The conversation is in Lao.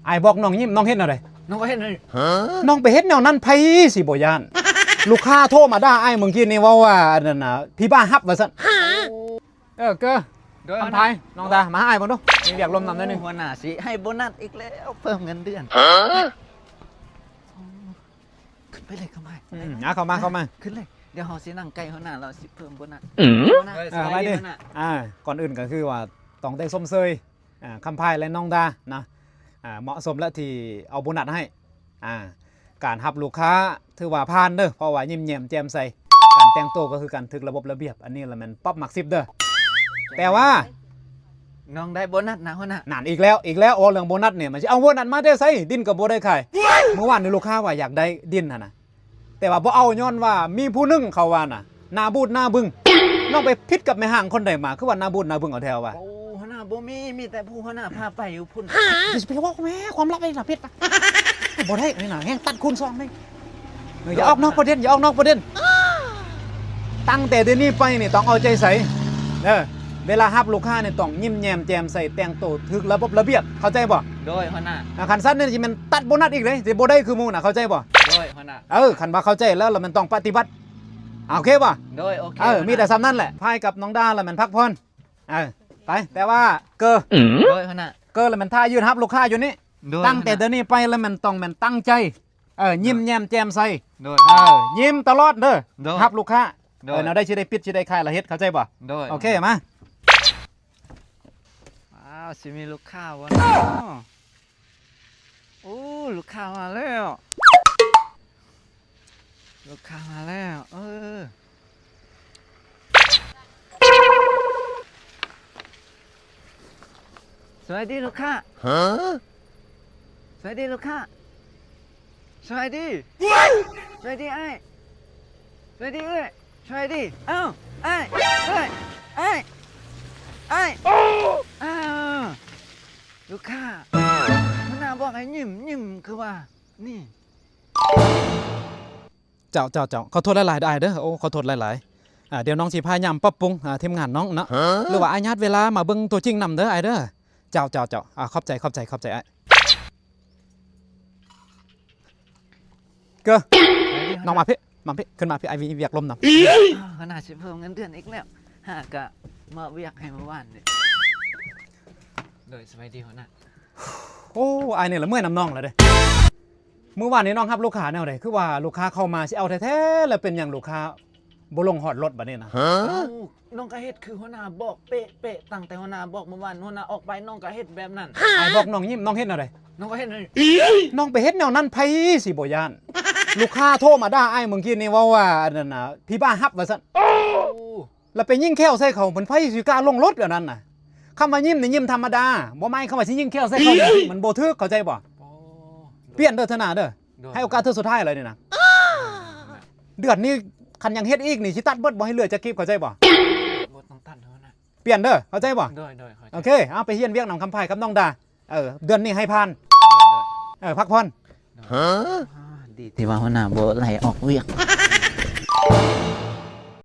ອ້າຍບອກນ້ອງຍິ້ມ ນ້ອງເຮັດແນວໃດ? ນ້ອງກໍເຮັດ ນ້ອງໄປເຮັດແນວນັ້ນ ໃຜຊິບໍ່ຢ້ານ? ລູກຄ້າໂທມາດ່າອ້າຍມື້ກີ້ນີ້ ເວົ້າວ່າອັນນັ້ນນະ ຜີບ້າຮັບວ່າຊັ້ນ. ເອີ ເກີ ໂດຍ ຄຳໄພ ນ້ອງດາ ມາຫາອ້າຍເບິ່ງດູ ມີວຽກລົມນຳໜ້ອຍໜຶ່ງ. ຫົວໜ້າຊິໃຫ້ໂບນັດອີກແລ້ວ ເພີ່ມເງິນເດືອນ. ຂຶ້ນໄປເລີຍຄຳໄພ. ອືມ ເຂົ້າມາ ເຂົ້າມາ ຂຶ້ນເລີຍ. ດຽວເຮົາຊິນັ່ງໃກ້ຫົວໜ້າ ລາວຊິເພີ່ມໂບນັດ. ອືມ ຫົວໜ້າ ເອີ ສະບາຍດີ ສະບາຍດີ ຫົວໜ້າ. ອ່າ ກ່ອນອື່ນກໍຄືວ່າຕ້ອງໄດ້ຊົມເຊີຍ ອ່າ ຄຳໄພ ແລະ ນ້ອງດາເນາະ ອ່າ ເໝາະສົມແລ້ວທີ່ເອົາໂບນັດໃຫ້. ອ່າ ການຮັບລູກຄ້າຖືວ່າຜ່ານເດີ ເພາະວ່າຍິ້ມແຍ້ມແຈ່ມໃສ, ການແຕ່ງໂຕກໍຄືກັນ ຖືກລະບົບລະບຽບ. ອັນນີ້ລະແມ່ນປັບໝາກສິບເດີ. ແຕ່ວ່າ ນ້ອງໄດ້ໂບນັດນະຫົວໜ້າ. ນັ້ນ ອີກແລ້ວ ອີກແລ້ວ ເວົ້າເລື່ອງໂບນັດນີ້ ມັນຊິເອົາໂບນັດມາແຕ່ໃສ? ດິນກໍບໍ່ໄດ້ຂາຍ. ມື້ວານນີ້ລູກຄ້າວ່າຢາກໄດ້ດິນຫັ້ນນະ ແຕ່ວ່າບໍ່ເອົາ ຍ້ອນວ່າມີຜູ້ໜຶ່ງເຂົາວ່ານະ ໜ້າບູດໜ້າບຶ້ງ. ນ້ອງໄປຜິດກັບແມ່ຫ້າງຄົນໃດມາ? ຄືວ່າໜ້າບູດໜ້າບຶ້ງເອົາແທ້ວ່າ. ໂອ້ ຫົວໜ້າບໍ່ມີ ມີແຕ່ຜູ້ຫົວໜ້າພາໄປຢູ່ພຸ້ນ. ຢ່າຊິໄປເວົ້າແມ້ ຄວາມລັບໄອ້ນະ ຜິດນະ ບໍ່ໄດ້ ນີ້ນະ ແຮງຕັດຄູນສອງເດ້. ເອີ ຢ່າອອກນອກປະເດັນ ຢ່າອອກນອກປະເດັນ. ຕັ້ງແຕ່ດຽວນີ້ໄປນີ້ຕ້ອງເອົາໃຈໃສ່ເດີ. ເວລາຮັບລູກຄ້ານີ້ຕ້ອງຍິ້ມແຍ້ມແຈ່ມໃສ ແຕ່ງໂຕຖືກລະບົບລະບຽບ ເຂົ້າໃຈບໍ່? ໂດຍ ຫົວໜ້າ. ອ່າ ຄັນຊັ້ນນີ້ຊິແມ່ນຕັດໂບນັດອີກເດ້ ຊິບໍ່ໄດ້ຄືໝູ່ນະ ເຂົ້າໃຈບໍ່? ໂດຍ ຫົວໜ້າ. ເອີ ຄັນວ່າເຂົ້າໃຈແລ້ວ ລະແມ່ນຕ້ອງປະຕິບັດ ໂອເຄບໍ່? ໂດຍ ໂອເຄ. ເອີ ຫົວໜ້າ. ມີແຕ່ສ່ຳນັ້ນແຫຼະ ພາຍກັບນ້ອງດາລະແມ່ນພັກຜ່ອນ. ເອີ ໄປ ແຕ່ວ່າເກີ ໂດຍ ຫົວໜ້າ. ເກີລະແມ່ນຖ້າຢືນຮັບລູກຄ້າຢູ່ນີ້ ໂດຍ ຕັ້ງແຕ່ ຫົວໜ້າ ດຽວນີ້ໄປລະແມ່ນຕ້ອງແມ່ນຕັ້ງໃຈ. ເອີ ຍິ້ມແຍ້ມແຈ່ມໃສ. ໂດຍ ເອີ ຍິ້ມຕະຫຼອດເດີ. ໂດຍ ຮັບລູກຄ້າ. ໂດຍ ເອີ ແນວໃດຊິໄດ້ປິດ ຊິໄດ້ຂາຍລະເຮັດ ເຂົ້າໃຈບໍ່? ໂດຍ ໂອເຄ ມາ. ວ້າວ ຊິມີລູກຄ້າບໍ່ເນາະ? ໂອ້ ລູກຄ້າມາແລ້ວ ລູກຄ້າມາແລ້ວ. ເອີ ສະບາຍດີລູກຄ້າ. ຮະ? ສະບາຍດີລູກຄ້າ. ສະບາຍດີ. ສະບາຍດີອ້າຍ. ສະບາຍດີເອື້ອຍ. ສະບາຍດີ. ເອົ້າ ອ້າຍ ເອື້ອຍ ອ້າຍ ອ້າຍ. ອ້າວ ລູກຄ້າ ຫົວໜ້າບອກໃຫ້ຍິ້ມ ຍິ້ມຄືວ່ານີ້. ເຈົ້າ ເຈົ້າ ເຈົ້າ ຂໍໂທດຫຼາຍໆເດີອ້າຍເດີ. ໂອ້ ຂໍໂທດຫຼາຍໆ. ອ່າ ດຽວນ້ອງຊິພະຍາຍາມປັບປຸງ ອ່າ ທີມງານນ້ອງເນາະ ຫຼືວ່າອາຍັດເວລາມາເບິ່ງຕົວຈິງນຳເດີອ້າຍເດີ. ເຈົ້າ ເຈົ້າ ເຈົ້າ ອ່າ ຂອບໃຈ ຂອບໃຈ ຂອບໃຈອ້າຍ. ເກີ ນ້ອງມາພີ້ ມາພີ້ ຂຶ້ນມາພີ້ ອ້າຍມີວຽກລົມນຳ. ຫົວໜ້າຊິເພີ່ມເງິນເດືອນອີກແລ້ວ ຫາກະມາວຽກໃຫ້ມື້ວານນີ້. ໂດຍ ສະບາຍດີຫົວໜ້າ. ໂອ້ ອ້າຍນີ້ລະເມື່ອຍນຳນ້ອງແລ້ວເດ້. ມື້ວານນີ້ນ້ອງຮັບລູກຄ້າແນວໃດ? ຄືວ່າລູກຄ້າເຂົ້າມາຊິເອົາແທ້ໆ ແລ້ວເປັນຫຍັງລູກຄ້າບໍ່ລົງຮອດລົດບາດນີ້ນະ? ຮະ? ເອົ້າ ນ້ອງກໍເຮັດຄືຫົວໜ້າບອກເປະໆ ຕັ້ງແຕ່ຫົວໜ້າບອກມື້ວານ ຫົວໜ້າອອກໄປ ນ້ອງກໍເຮັດແບບນັ້ນ. ອ້າຍບອກນ້ອງຍິ້ມ ນ້ອງເຮັດແນວໃດ? ນ້ອງກໍເຮັດ ນ້ອງໄປເຮັດແນວນັ້ນ ໃຜຊິບໍ່ຢ້ານ? ລູກຄ້າໂທມາດ່າອ້າຍມື້ກີ້ນີ້ ເວົ້າວ່າອັນນັ້ນນະ ຜີບ້າຮັບວ່າຊັ້ນ. ໂອ້ ແລ້ວໄປຍິງແຂ້ວໃສ່ເຂົາ ມັນໃຜຊິກ້າລົງລົດແບບນັ້ນນະ? ຄຳວ່າຍິ້ມນີ້ຍິ້ມທຳມະດາ ບໍ່ໝາຍຄວາມວ່າຊິຍິງແຂ້ວໃສ່ເຂົາ. ມັນບໍ່ຖືກ ເຂົ້າໃຈບໍ່? ໂອ້ ປ່ຽນເດີເທື່ອໜ້າເດີ. ໂດຍ ໃຫ້ໂອກາດເທື່ອສຸດທ້າຍເລີຍນີ້ນະ. ເດືອນນີ້ຄັນຍັງເຮັດອີກນີ້ ຊິຕັດເບິດ ບໍ່ໃຫ້ເຫຼືອຈັກກີບ ເຂົ້າໃຈບໍ່? ບໍ່ຕ້ອງຕັດແລ້ວນະ. ປ່ຽນເດີ ເຂົ້າໃຈບໍ່? ໂດຍ ໂດຍ ເຂົ້າໃຈ. ໂອເຄ ເອົາໄປຮຽນວຽກນຳຄຳໄພກັບນ້ອງດາ. ເອີ ເດືອນນີ້ໃຫ້ຜ່ານ. ໂດຍ ໂດຍ. ເອີ ພັກຜ່ອນ. ໂດຍ. ຮະ? ອ່າ ດີທີ່ວ່າຫົວໜ້າບໍ່ໄລ່ອອກວຽກ.